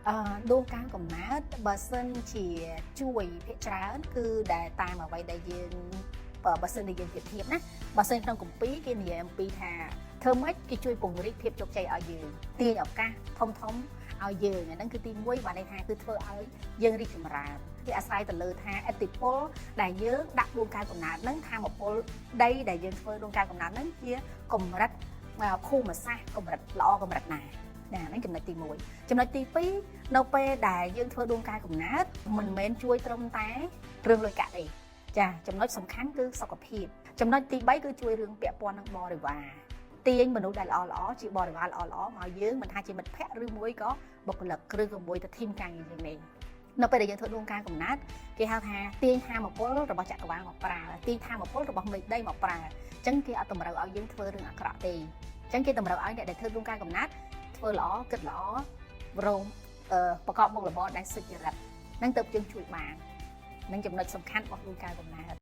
អឺដួងកាលកំណើតបើសិនជាជួយភាគច្រើនគឺដែលតាមអ្វីដែលយើងបើសិនជាយើងប្រៀបធៀបណាបើសិនក្នុងគម្ពីរគេនិយាយអំពីថាធ្វើម៉េចគេជួយពង្រីកភាពជោគជ័យឲ្យយើងទាញឱកាសធំធំឲ្យយើងអាហ្នឹងគឺទី1បានន័យថាគឺធ្វើឲ្យយើងរីកចម្រើនគេអាស្រ័យទៅលើថាឥទ្ធិពលដែលយើងដាក់ដួងកាលកំណើតហ្នឹងថាមពលដីដែលយើងធ្វើដួងកាលកំណើតហ្នឹងជាកម្រិតភូមិសាស្ត្រកម្រិតល្អកម្រិតណាណាហ្នឹងចំណុចទី1ចំណុចទី2នៅពេលដែលយើងធ្វើដួងកាលកំណើតមិនមែនជួយត្រឹមតែរឿងលុយកាក់ទេចាចំណុចសំខាន់គឺសុខភាពចំណុចទី3គឺជួយរឿងពាក់ព័ន្ធនឹងបរិវារទាញមនុស្សដែលល្អល្អជាបរិវារល្អល្អមកយើងមិនថាជាមិត្តភ័ក្តិឬមួយក៏បុគ្គលិកឬក៏មួយទៅធីមការងារយើងនេះនៅពេលដែលយើងធ្វើដួងកាលកំណើតគេហៅថាទាញថាមពលរបស់ចក្រវាលមកប្រើទាញថាមពលរបស់មេដីមកប្រើអញ្ចឹងគេអត់តម្រូវឲ្យយើងធ្វើរឿងអាក្រក់ទេអញ្ចឹងគេតម្រូវឲ្យអ្នកដែលធ្វើដួងកាលកំណើតធ្វើល្អគិតល្អរោមប្រកបមុខរបរដែលសុចរិតនឹងទៅយើងជួយបាននឹងចំណុចសំខាន់របស់ដួងកាលកំណើត។